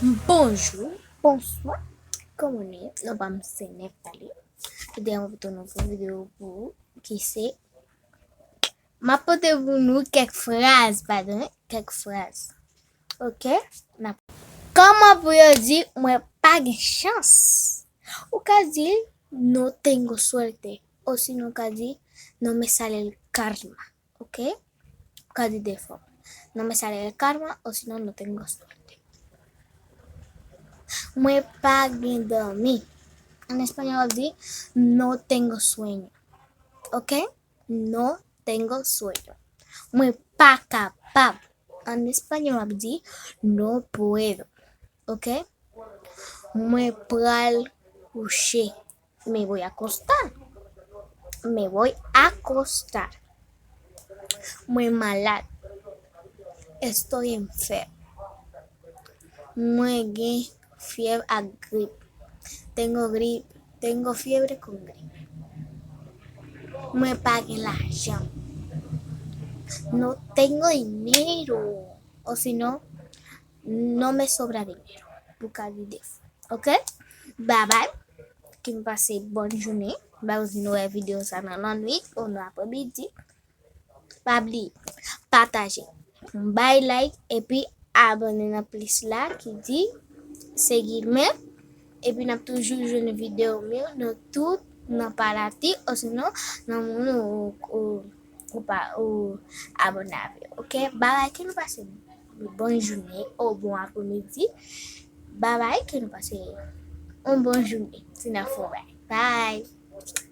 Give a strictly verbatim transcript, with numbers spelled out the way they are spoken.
Bonjou, bonswa, kòman nou ye? Non pa m se Nèf Pale. Jodi a mwen pote yon nouvo videyo pou ou ki se, m ap pote pou nou kèk fraz, padon, kèk fraz. Oke? N ap, kòman pou yo di mwen pa gen chans? Ou ka di no tengo suerte, osinon ou ka di no me sale el karma. Oke? Ou ka di de fwa. No me sale el karma, osinon no tengo suerte. Mwen pa gen dòmi. An espanyòl w ap di no tengo sueño. Oke? No tengo sueño. Mwen pa kapab. An espanyòl w ap di no puedo. Oke? Mwen pral kouche. Me voy a acostar. Me voy a acostar. Mwen malad. Estoy enfermo. Mwen gen fyèv ak grip. Tengo grip. Tengo fiebre con gripe. Mwen pa gen lajan. No tengo dinero. Osinon, no me sobra dinero. Pou ka di de fwa. Oke? Babay. Ke nou pase bòn jounen. M pa konnen si nou wè videyo sa nan lannwit ou nan aprèmidi. Pa bliye pataje, bay like, epi abòne nan plis la ki di seguirme. Epi n ap toujou jwenn videyo m yo nan tout, nan palati, osinon nan moun ou, ou, ou pa, ou abòne avè yo. Oke? Babay, ke nou pase yon bon jounen ou bon aprèmidi. Babay, ke nou pase yon bon jounen. Si n ap fè yon bagay. Bye!